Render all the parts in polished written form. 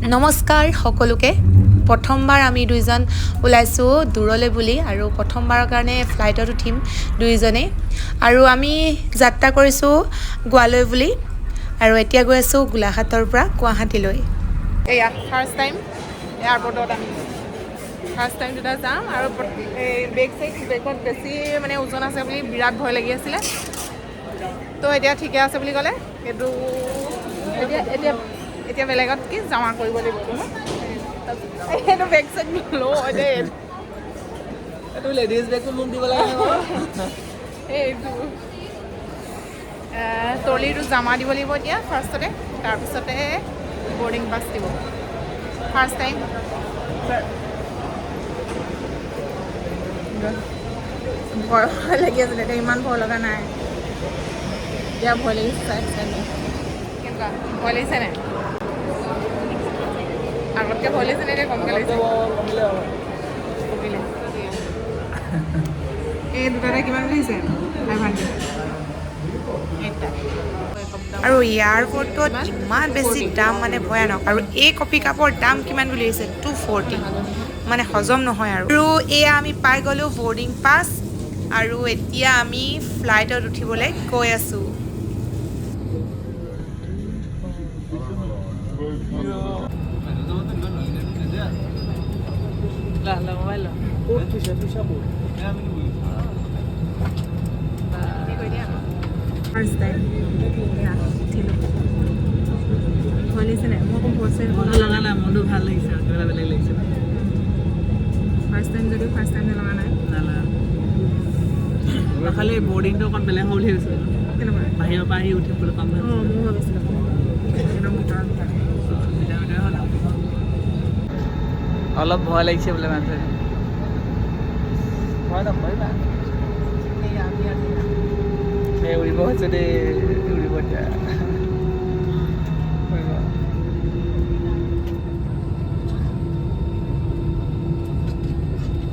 নমস্কাৰ সকলোকে। প্ৰথমবাৰ আমি দুইজন ওলাইছোঁ দূৰলৈ বুলি আৰু প্ৰথমবাৰৰ কাৰণে ফ্লাইটত উঠিম দুইজনেই। আৰু আমি যাত্ৰা কৰিছোঁ গোৱালৈ বুলি আৰু এতিয়া গৈ আছোঁ গোলাঘাটৰ পৰা গুৱাহাটীলৈ। এয়া ফাৰ্ষ্ট টাইম এয়াৰপৰ্টত আমি ফাৰ্ষ্ট টাইম দুটা যাম আৰু এই বেগ চেগ বেগত বেছি মানে ওজন আছে বুলি বিৰাট ভয় লাগি আছিলে। তো এতিয়া ঠিকে আছে বুলি ক'লে। সেইটো এতিয়া এতিয়া এতিয়া বেলেগত কি জমা কৰিব লাগিব এইটো ন? সেইটো বেগ চেগ নলওঁ এতিয়া। এইটো লেডিজ বেগটো মোক দিব লাগে। এইটো ট্ৰলিটো জমা দিব লাগিব এতিয়া ফাৰ্ষ্টতে, তাৰপিছতে বৰ্ডিং পাছ দিব। ফাৰ্ষ্ট টাইম ভয় লাগি আছিলে, এতিয়া ইমান ভয় লগা নাই। এতিয়া ভয় লাগিছে চাই চাই। কেনেকুৱা ভয় লাগিছে নাই? আগতকৈ ভয় লাগিছে নে এতিয়া কমকৈ লাগিছে? কমিলে। এই দুটাতে কিমান বুলি আহিছে? 500। আৰু এয়াৰপৰ্টত ইমান বেছি দাম, মানে ভয়ানক। আৰু এই কফি কাপৰ দাম কিমান বুলি হৈছে? 240, মানে হজম নহয়। আৰু আৰু এয়া আমি পাই গ'লোঁ বৰ্ডিং পাছ আৰু এতিয়া আমি ফ্লাইটত উঠিবলৈ গৈ আছোঁ। মোবাইল ক'ত থৈছা? থৈছা ক'ত? ফাৰ্ষ্ট টাইম এয়া উঠিলোঁ। ভয় লাগিছে নাই? মোৰ অকণ ভয় মনটো লগা নাই, মনটো ভাল লাগিছে আৰু কিবা এটা বেলেগ লাগিছে। ফাৰ্ষ্ট টাইম যদিও ফাৰ্ষ্ট টাইম লগা নাই। নালাগা, খালি বৰ্ডিংটো অকণ বেলেগ হ'ব বুলি ভাবিছিলোঁ। কেনেকুৱা? বাহিৰৰ পৰা আহি উঠিবলৈ পাম। অঁ, ময়ো ভাবিছিলোঁ একদম ভিতৰত ভিতৰত। ভিতৰে ভিতৰে হ'ল। অলপ ভয় লাগিছে বোলে মানুহজনী। ভয় নকৰিবা। এই উৰিব হৈছে দেই, উৰিব এতিয়া, উৰিব।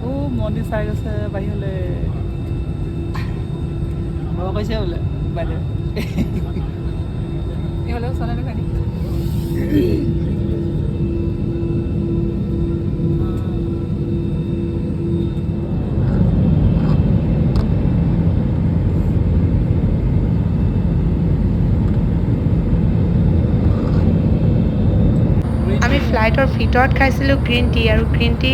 অ' মন্দিৰ চাই গৈছে বাহিৰলৈ। ভয় কৰিছে বোলে বাইদেউ। এইফালে ওচৰতে দেখুৱাই দিম। আমি ফ্লাইটৰ ভিতৰত খাইছিলোঁ গ্ৰীণ টি আৰু গ্ৰীণ টি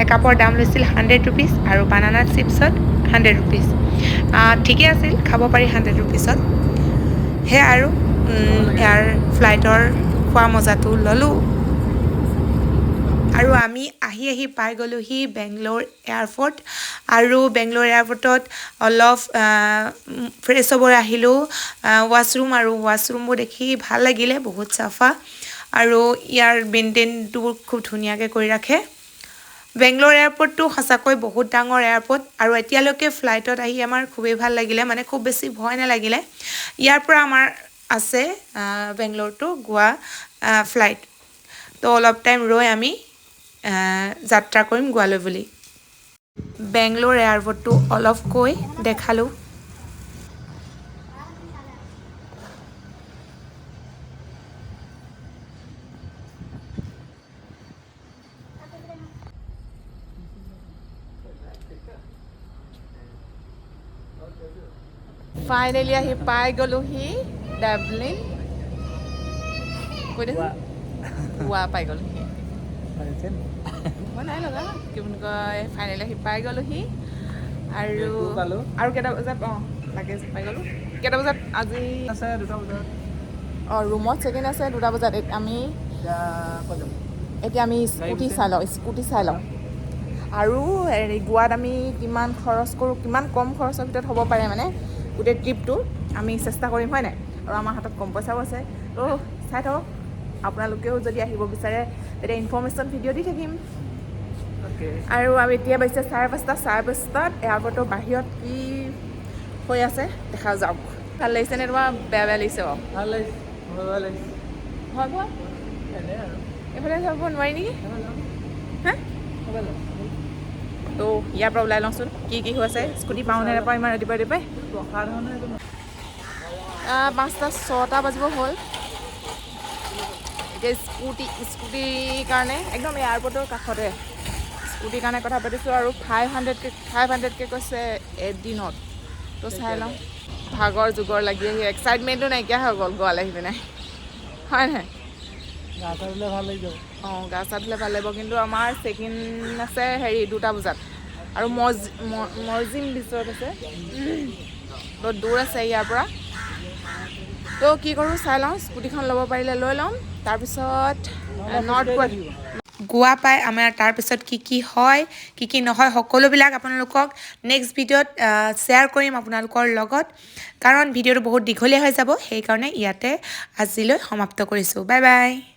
একাপৰ দাম লৈছিল 100 ৰুপিজ আৰু বানানা চিপছত 100 ৰুপিজ। ঠিকে আছিল, খাব পাৰি 100 ৰুপিজত। সেয়া আৰু ইয়াৰ ফ্লাইটৰ খোৱা মজাটো ল'লোঁ। আৰু আমি আহি আহি পাই গ'লোহি বেংগলোৰ এয়াৰপৰ্ট। আৰু বেংগলোৰ এয়াৰপৰ্টত অলপ ফ্ৰেছ হ'বলৈ আহিলোঁ ৱাছৰুম, আৰু ৱাছৰুমবোৰ দেখি ভাল লাগিলে, বহুত চাফা আৰু ইয়াৰ মেইনটেইনটো খুব ধুনীয়াকৈ কৰি ৰাখে। বেংগলোৰ এয়াৰপৰ্টটো সঁচাকৈ বহুত ডাঙৰ এয়াৰপৰ্ট আৰু এতিয়ালৈকে ফ্লাইটত আহি আমাৰ খুবেই ভাল লাগিলে, মানে খুব বেছি ভয় নালাগিলে। ইয়াৰ পৰা আমাৰ আছে বেংগলোৰ টু গোৱা ফ্লাইট। তো অলপ টাইম ৰৈ আমি যাত্ৰা কৰিম গোৱালৈ বুলি। বেংগলোৰ এয়াৰপৰ্টটো অলপকৈ দেখালোঁ। ফাইনেলি আহি পাই গ'লোহি ডাবলিন। কৈ দেচোন, গোৱা পাই গ'লোহি। মই নাই লগা। কি বুলি কয়, ফাইনেলি আহি পাই গ'লোহি আৰু বেগটো পালোঁ। আৰু কেইটা বজাত? অঁ, লাগেজ পাই গ'লোঁ। কেইটা বজাত আজি? আছে 2টা বজাত। অঁ, ৰুমত চেক ইন আছে 2টা বজাত। আমি এতিয়া ক'ত যাম? এতিয়া আমি স্কুটি বিচাৰিম। চাই লওঁ, স্কুটি চাই লওঁ। আৰু হেৰি, গোৱাত আমি কিমান খৰচ কৰোঁ, কিমান কম খৰচৰ ভিতৰত হ'ব পাৰে, মানে গোটেই ট্ৰিপটো আমি চেষ্টা কৰিম, হয় নাই? আৰু আমাৰ হাতত কম পইচাও আছে। তো চাই থাকক আপোনালোকেও, যদি আহিব বিচাৰে তেতিয়া ইনফৰ্মেশ্যন ভিডিঅ' দি থাকিম। অ'কে। আৰু আমি এতিয়া বাজিছে 5:30। 5:30ত এয়াৰপৰ্টৰ বাহিৰত কি হৈ আছে দেখা যাওক। ভাল লাগিছেনে তোমাৰ? বেয়া বেয়া লাগিছে বাৰু? ভাল লাগিছে, ভয় ভয় লাগিছে। ভয় ভয়? এনেই আৰু। এইফালে যাব নোৱাৰি নেকি? হা। এইফালে যাম। তো ইয়াৰ পৰা ওলাই লওঁচোন, কি কি হৈ আছে। স্কুটি পাওঁ নে নাপাওঁ ইমান ৰাতিপুৱাই ৰাতিপুৱাই। ৰখা ধৰণে এইটো। 5টা 6টা বাজিব হ'ল। এতিয়া স্কুটিৰ কাৰণে একদম এয়াৰপৰ্টৰ কাষতে স্কুটিৰ কাৰণে কথা পাতিছোঁ আৰু 500কৈ কৈছে এদিনত। তো চাই লওঁ। ভাগৰ জোগৰ লাগি আহি এক্সাইটমেণ্টটো নাইকিয়া হৈ গ'ল গোৱালৈ আহি পিনে, হয় নহয়? গা চা ধুলে ভাল লাগি যাব। অঁ, গা চা ধুলে ভাল লাগিব, কিন্তু আমাৰ চেক ইন আছে হেৰি 2টা বজাত আৰু মৰ্জিম বিচত আছে, তো দূৰ আছে ইয়াৰ পৰা। তো কি কৰোঁ চাই লওঁ। স্কুটিখন ল'ব পাৰিলে লৈ ল'ম, তাৰপিছত নৰ্থ গোৱা। গোৱা পাই আমাৰ তাৰপিছত কি কি হয়, কি কি নহয়, সকলোবিলাক আপোনালোকক নেক্সট ভিডিঅ'ত শ্বেয়াৰ কৰিম আপোনালোকৰ লগত, কাৰণ ভিডিঅ'টো বহুত দীঘলীয়া হৈ যাব। সেইকাৰণে ইয়াতে আজিলৈ সমাপ্ত কৰিছোঁ। Bye bye.